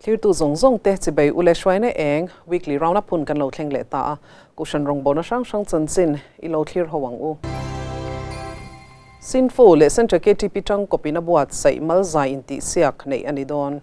Thirtu zawng zawng te chibei ule hruaina eng weekly round up hun kan lo thleng leh ta a, Kohhran rawngbawlna hrang hrang chanchin i lo thlir ho ang u. Sinfo leh Central KTP tangkawpin a buatsaih malzai intihsiak neih a ni dawn.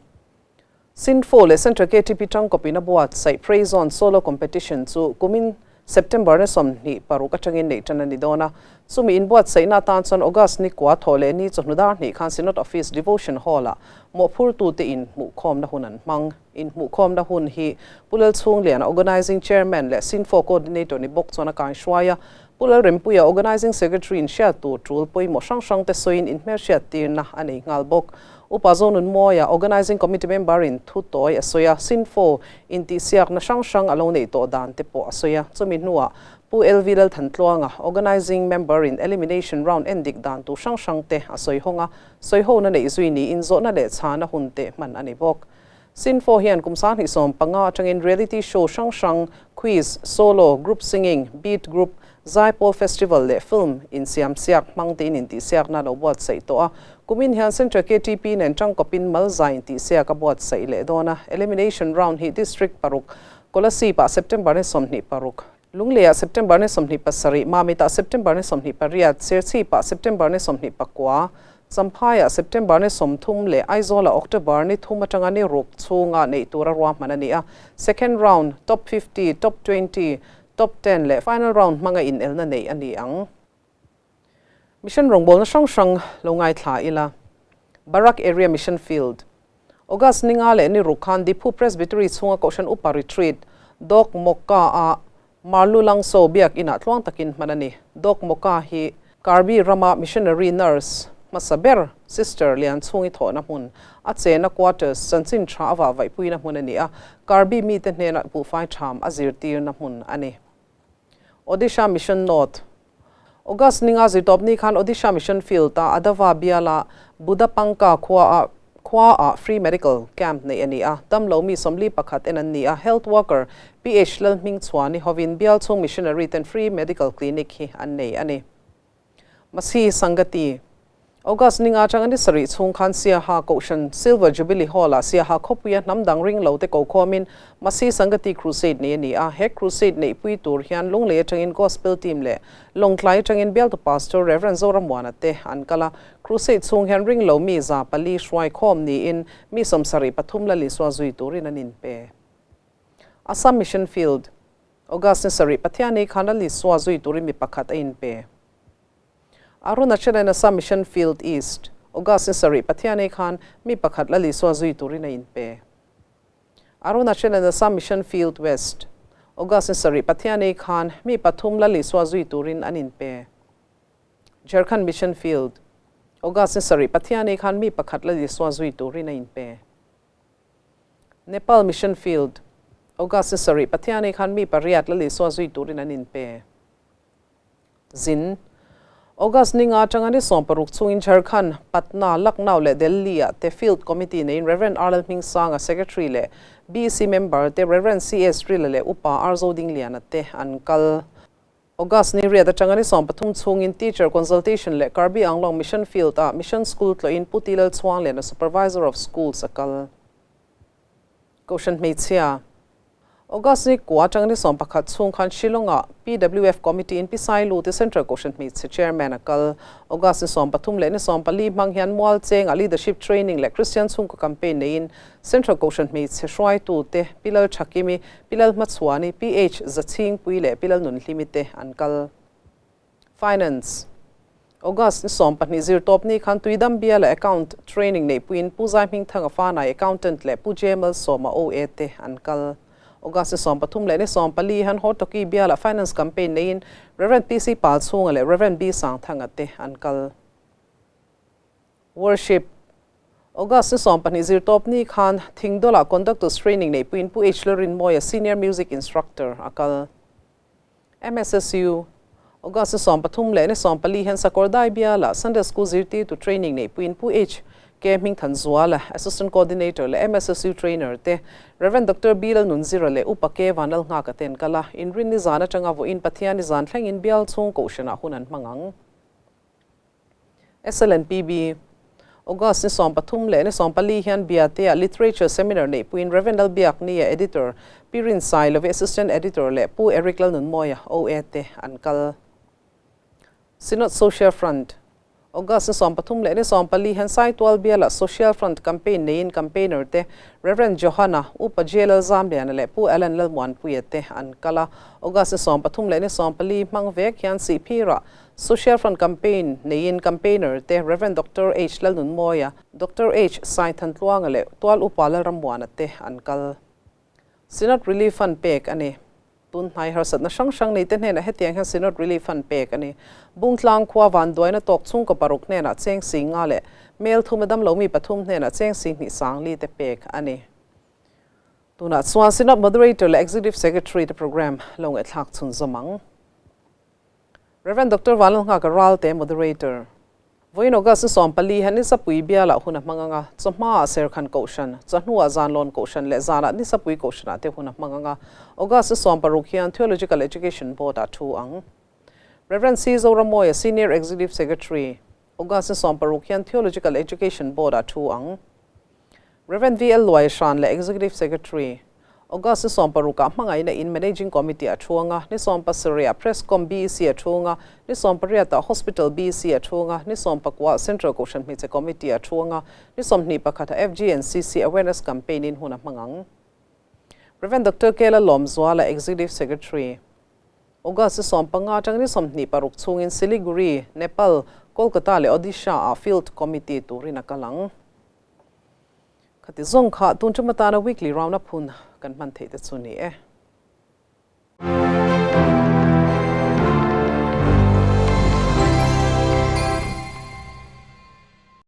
Sinfo leh Central KTP tangkawpin a buatsaih Praise On Solo Competition chu kumin September ni 26 atangin neih tan a ni dawn a. Chumi inbuatsaihna atan chuan August ni kua thawh leh ni chawhnu dar hnih khan Synod Office Devotion Hall-ah mawhphurtute inhmuhkhawmna hun an hmang. Inhmuhkhawmna hun hi Pu Lalchhungliana, Organising Chairman leh Sinfo Coordinator ni bawk chuan a kaihruai a. Pu Lalrempuia, Organising Secretary in hriat tur tul pawimawh hrang hrangte sawiin inhmelhriattirna a nei nghal bawk. Upa Zonunmawia, Organising Committee member in thu tawi a sawi a, Sinfo intihsiakna hrang hrang a lo neih tawh dan te pawh a sawi a. Chumi hnuah Pu LV Lalthantluanga, Organising member in Elimination Round endik dan tur hrang hrang te a sawi hawng a, sawihona neih zui niin zawhna leh chhana hun te hman a ni bawk. Sinfo hian kum 2015 atangin reality show hrang hrang, quiz, solo, group singing, beat group, Zaipawl Festival leh film insiamsiak hmang tein intihsiakna a lo buatsaih tawh a. Kumin hian Central KTP nen tangkawpin Malzai intihsiak a buatsaih leh dawn a. Elimination round hi District paruk, Kolasib-ah September ni 26, Lungleiah September ni 27, Mamitah September ni 28, Serchhipah September ni 29, Champhaiah September ni 30 leh Aizawlah October ni 3 atanga ni ruk chhunga neih tura ruahman a ni a. Second round, Top 50, Top 20, Top 10 leh Final round hmanga inelna neih a ni ang. Mission rawngbawlna hrang hrang lo ngaithla ila. Barak Area Mission Field, August ni nga leh ni ruk khan Diphu Presbytery chhunga Kohhran Upa Retreat, Dok Mokka-a Marlu Langso biak inah tluang takin hman a ni. Dok Mokka hi Karbi rama missionary nurse hmasa ber Sister Lianchhungi thawhna hmun, a chena quarters chanchin tha a vahvaihpuina hmun a ni a, Karbi mite hnena buhfai tham a zirtirna hmun a ni. Odisha Mission North, August ni nga zirtawpni khan Odisha Mission Field-a Adava biala Budapanka khuaah khuaah Free Medical Camp neih a ni a, damlo mi 41 en an ni a, Health Worker PH Lalhmingchhuani hovin bial chhung missionary ten Free Medical Clinic hi an nei a ni. Masi Sangati, August ni nga atanga ni sarih chhung khan Siaha Kohhran Silver Jubilee Hall-ah Siaha khawpuia hnam dang ring lo te ko khawmin Masi Sangati Crusade nei a ni a. He crusade neihpui tur hian Lunglei atangin Gospel Team leh Lawngtlai atangin Bialtu Pastor Rev. Zorammuana te an kal a. Crusade chhung hian ring lo mi 400 hruai khawm niin mi 73 la Lisua zui turin an inpe. Assam Mission Field, August ni sarih Pathian ei khan la Lisua zui turin mi pakhat a inpe. Arunachal and Assam Mission Field East, August ni sarih Pathian ei khan mi pakhat la Lisua zui turin a inpe. Arunachal and Assam Mission Field West, August ni sarih Pathian ei khan mi pathum la Lisua zui turin an inpe. Jharkhand Mission Field, August ni sarih Pathian ei khan mi pakhat la Lisua zui turin a inpe. Nepal Mission Field, August ni sarih Pathian ei khan mi pariat la Lisua zui turin an inpe. Zin, August ni nga atanga ni 16 chungin Jharkhand, Patna, Lucknow leh Delhi-ah te Field Committee neiin Rev. R Lalhming Sanga, Secretary leh BC member te Rev. CS Rila leh Upa R Zodingliana te an kal. August ni riat atanga ni 13 chungin Teacher Consultation leh Karbi Anglong Mission Field-ah Mission School tlawhin Pu Ti Lalchhuangliana Supervisor of Schools a kal. Kohhran hmeichhia, August ni kua atanga ni 11 chhung khan Shillong-ah PWF Committee in Pi Sailu te Central Kohhran hmeichhe Chairman a kal. August ni 13 leh ni 14 hmang hian Mual Chengah Leadership Training leh Kristian chhungkaw campaign neiin Central Kohhran hmeichhe hruaitu te Pi Lal Thakimi, Pi Lal Hmachhuani, PH Zachhingpui leh Pi Lal Nunhlimi te an kal. Finance, August ni 12 zirtawpni khan Tuidam biala Account Training neihpuiin Pu Zai Hmingthanga Fanai Accountant leh Pu J Malsawma OA te an kal. August ni 13 leh ni 14 han Hortoki biala Finance Campaign neiin Rev. PC Palchhunga leh Rev. B Sangthanga te an kal. Worship, August ni 12 zirtawpni khan Thingdawlah Conductors Training neihpuiin Pu H Lalrinmawia Senior Music Instructor a kal. MSSU, August ni 13 leh ni 14 hian Sakawrdai biala Sunday School zirtirtu training neihpuiin Pu H K Hmingthanzuala, Assistant Coordinator leh MSSU Trainer te, Rev. Doctor B Lalnunzira leh Upa K Vanlalnghaka te an kal a, inrin ni zan atanga vawiin Pathian ni zan thlengin bial chhung kohhranah hun an hmang ang. SLNPB, August ni 13 leh ni 14 hian Biate ah Literature Seminar neihpuiin Rev. Lalbiaknia, Editor, Pi Rinsailovi, Assistant Editor leh Pu Eric Lalnunmawia, OA te an kal. Synod Social Front, August ni 13 leh ni 14 hian Saitual bialah Social Front Campaign neiin Campaigner te Rev. Johana, Upa JLL Zamliana leh Pu Allan Lalmuanpuia te an kal a. August ni 13 leh ni 14 hmang vek hian Sihphirah Social Front Campaign neiin Campaigner te Rev. Doctor H. Lalnunmawia, Doctor H. Saithantluanga leh Tual Upa Lalrammuana te an kal. Synod Relief Fund pek a ni. Tun hnai harsatna hrang hrang nei te hnenah hetiang hian Synod Relief Fund pek a ni. Bungtlang khua vanduaina tawk chhungkaw paruk hnenah cheng si nga leh mel thum a damlo mi pathum hnenah cheng si hnih sang li te pek a ni. Tunah chuan Synod Moderator leh Executive Secretary te program lo ngaihthlak chhunzawm ang. Rev. Doctor Vanlalnghaka Ralte, Moderator. Vawiin August ni 14 hian Nisapui bialah hun a hmang ang a, chawhmaah Serkhan Kohhran, chawhnuah Zanlawn Kohhran leh zanah Nisapui Kohhranah te hun a hmang ang a, August ni 16 hian Theological Education Board-ah thu ang. Rev. C. Zoramawia, Senior Executive Secretary, August ni 16 hian Theological Education Board-ah thu ang. Rev. VL Luaihran leh Executive Secretary, August ni 16 ah hmangaihna in Managing Committee a thu anga, ni 17 ah Prescom BEC a thu anga, ni 18 ah Hospital BEC a thu anga, ni 19 ah Central Kohhran Hmeichhe Committee a thu anga, ni 21 ah FGNCC Awareness Campaign in hun a hmang ang. Rev. Doctor Kela Lawmzuala, Executive Secretary, August ni 15 atang ni 26 chhungin Siliguri, Nepal, Kolkata leh Odisha ah Field Committee turin a kal ang. Khati zawng kha tun ṭum atana weekly round up hun kan hman theih te chu ni e.